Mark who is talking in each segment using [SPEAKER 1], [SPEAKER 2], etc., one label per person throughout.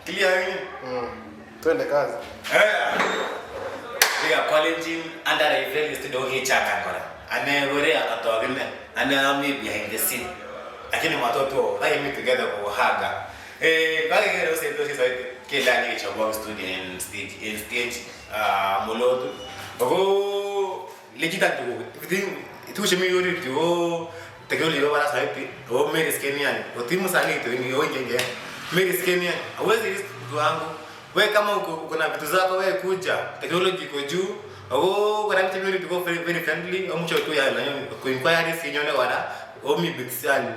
[SPEAKER 1] Clear yun.
[SPEAKER 2] Twende kazi.
[SPEAKER 1] Biikab Kalenjin under Eiffel studio kechangan kora. Ane kore akatok ine. Ane ami behind the scene. Lakini watoto kakimi together kuhaga. Kakekere oseitoshi zaidi kele ane kechobwok studio en stage en stage molotu. Ako legit an tuguk. Tuguk chemi orit yu ko teknology ko barak zaidi. Ako meriskeni yani. Otimu sanii tu ni oingenge. Meriskeni yani. Hauwezi risk mtu wangu. We kama uko na vitu zako we kuja. Teknology iko juu. Ako kora vitu mingi tuko very very friendly. Omucho tu ya na ku inquiries inyone kora. Omi bits yani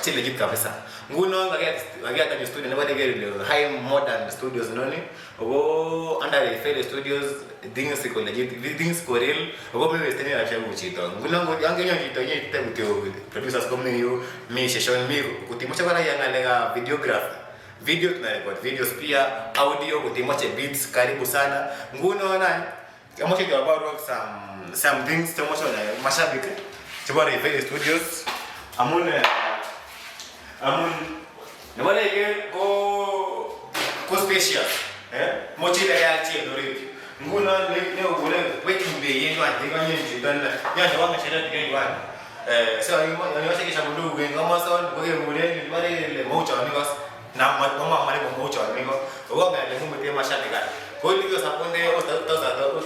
[SPEAKER 1] che legit kabisa. Nguno kakiat anyo studio nebo keker ile high modern studios noni. Ako under Eiffel Studios things iko legit, things iko real. Ako mewasteni rabisiek chito. Nguno yan kenyo chito nyeite kityo producers komi yu, mi session mi kotimoche kora ya ng'alekab videography. Video tunarecord videos pia, audio kotimoche beats karibu sana. Nguno nany amoche aborwok some things chemoche onai mashabik chebo Eiffel Studios amun amun nebo iker ko spacious moche ile chi en orit yu. Ngunon ne obure waiting bay yenywan nekonyen chito ne nyonye kwa ng'echeret kenywan. So yon imoche kechop ndugu en komoson kokekuren ibore ile mouchon ikos na mamwa ko mouchon iko. Ko ng'ale ngumuten mashabik any. Ko likiosapote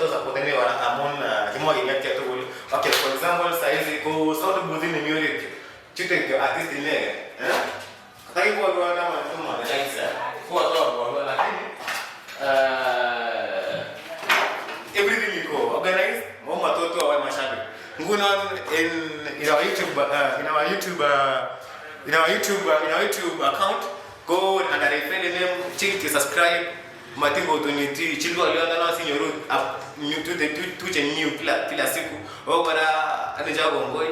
[SPEAKER 1] osapotene kora amun kimoche kingetke tugul. Okay, for example saizi ko sound booth nemi orit yu. Chute kityo artist inegen. Katakibwotwon aman tomo kabisa. Kotoborwon lakini everything iko organized. Mo watoto wa mashabiki. Ngunon in our YouTube in our YouTube in our YouTube in our YouTube account go under Eiffel name chik to subscribe matin kotuniti chil ngoliondo sinyoru tuche new kila siku. Ako kora alecho kongoi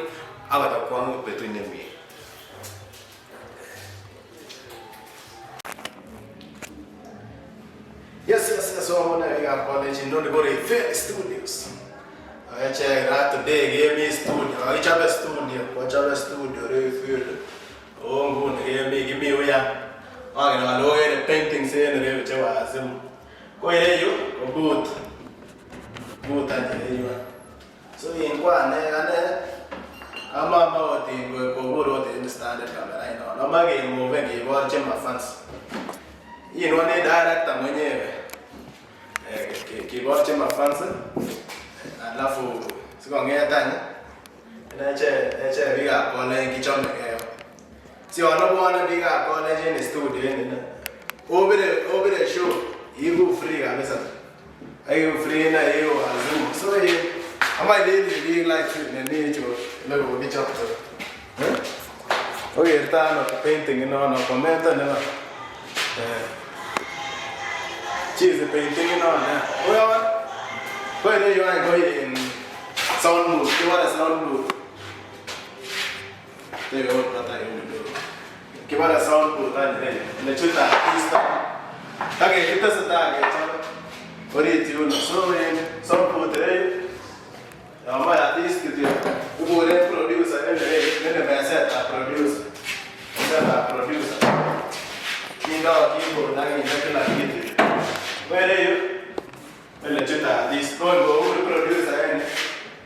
[SPEAKER 1] ak kwang'ut betut nemie.
[SPEAKER 2] Yes. So amune biikab Kalenjin inoni ko Eiffel Studios. Achek ra today kemi studio, kakichobe studio, kochobe studio Eiffel. Oo nguni kemi kimi uyan. Angen ale okere paintings en ireyu che wazimu. Ko ireyu ko booth. Booth any ireyu any. So in ko ane ane amame ot in kobur ot en standard camera inon. Amoe kemoven keborchi mafans. Inoni director mwenyewe. Kiborchi mafans alafu sikong'et any eche biikab Kalenjin kichomegee. Si yon obwone biikab Kalenjin en studio en ine. Obire show iku free kabisa. Iku free ine iku wazimu. So amae ilechi biik like nini chu ele kokichopto. Okerto ano painting inono commentan ino. Cheesy painting inon. Koyon ko ireyu any ko in sound booth. Kibore sound booth. Tebe ot batai yun kidogo. Kibore sound booth any ireyu. Ele chute artist. Takekitesetai kechobe orit yuno. So in sound booth ireyu yon moe artist kityo ikuren producer en ireyu nini mesetab producer. Mesetab producer. Kindo keyboard ak kinde kila kitu. Ko ireyu ele chute artist. Ko ngokur producer en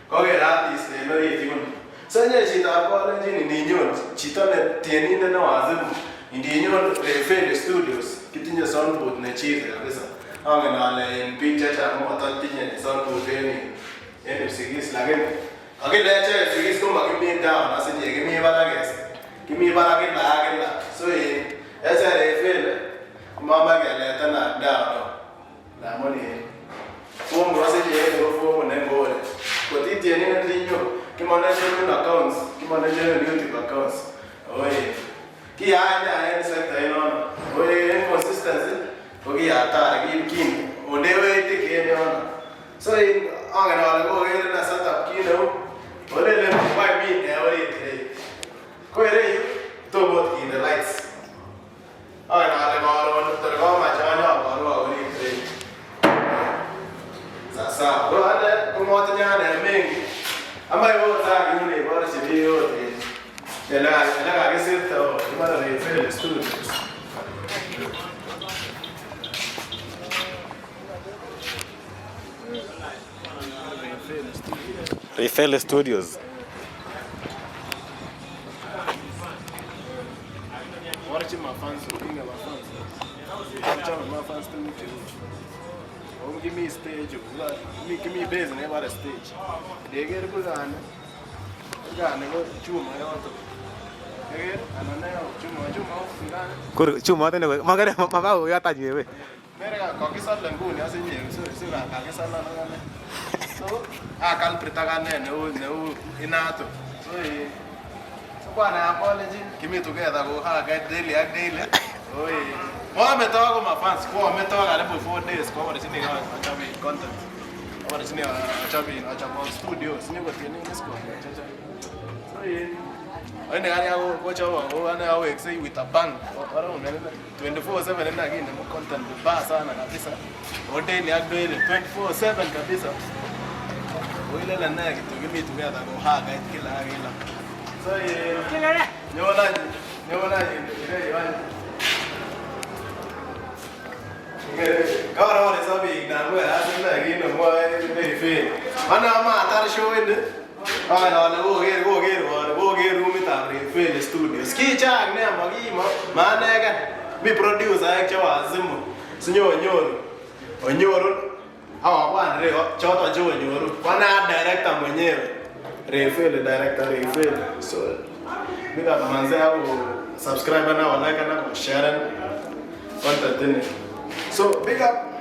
[SPEAKER 2] koker artist en orit yun. So inye chitab Kalenjin ininyon chito ne tienindet ne wazimu indinyon Eiffel Studios kitinye sound booth ne cheesy kabisa. Angen ale en biik chechang komototinye sound booth en Kipsigis lakini kakile echek Kipsigis komokimi down asinye kimi barak es kimi barak kila ak kila. So echek Eiffel komomoe keletenan down ndamun fomu asinye en ko fomu ne ngore. Kot i tienindet inyon kimanagenen accounts, kimanagenen YouTube accounts. Ako kiyaat nia en sector inono. Ako en consistency ko ki hatari kin ondewech tik en yono. So angen ale koker ine setup kit neu olelen wany mi nee orit ireyu. Ko ireyu tom ot kinde lights. Angen ale koron tor komach anyoborwok orit ireyu. Sasa ko ane komotinye ane mengi. Amae ot sang yun iborchi biik ot ele kakisirta kibore Eiffel Studios.
[SPEAKER 1] Rayfel Studios.
[SPEAKER 2] Warchi mafans, inga mafans. Chama mafans tuguk cheu. Ako kimi stage, mi kimi base nebore stage. Ndeker kurgani, kurgani ko chuma yoto. Yeker anan ne chuma, chuma ko kurgani.
[SPEAKER 1] Kur chumoto ne makere mabao yoto nyewe.
[SPEAKER 2] Mere kakisale nguni asinye, so kakisalan akane. So, a culprit akane neu inato. So, so bwana apology, kimi together ko haka daily ak daily. Oi. Moameto ko mafans, ko ameto karibu 4 days ko orichini achobe content. Orichini achobe achobe studio, sinyokotieni disco. So, Ene kari ako kochobo ko ane aweksei with a bang. Ora unene 24/7 ina kinemu content vibaya sana kabisa. O daily ak daily 24/7 kabisa. Oilele ne kityo kimi together ko hakait kila ak kila. So nyon any, nyon any ireyu any. Karon sobik namwe asine kit nemwoe Rayfel. Ane amatar show ini. Ay ale koker koker ale koker rumitab Rayfel Studios. Kichang nea makimo maanegen. Mi producer che wazimu. Sinyonyoru. Onyoru awabwan re choton che onyoru. Kwana director mwenyewe. Rayfel director Rayfel. So big up manze au subscribe na like na share content ini. So big up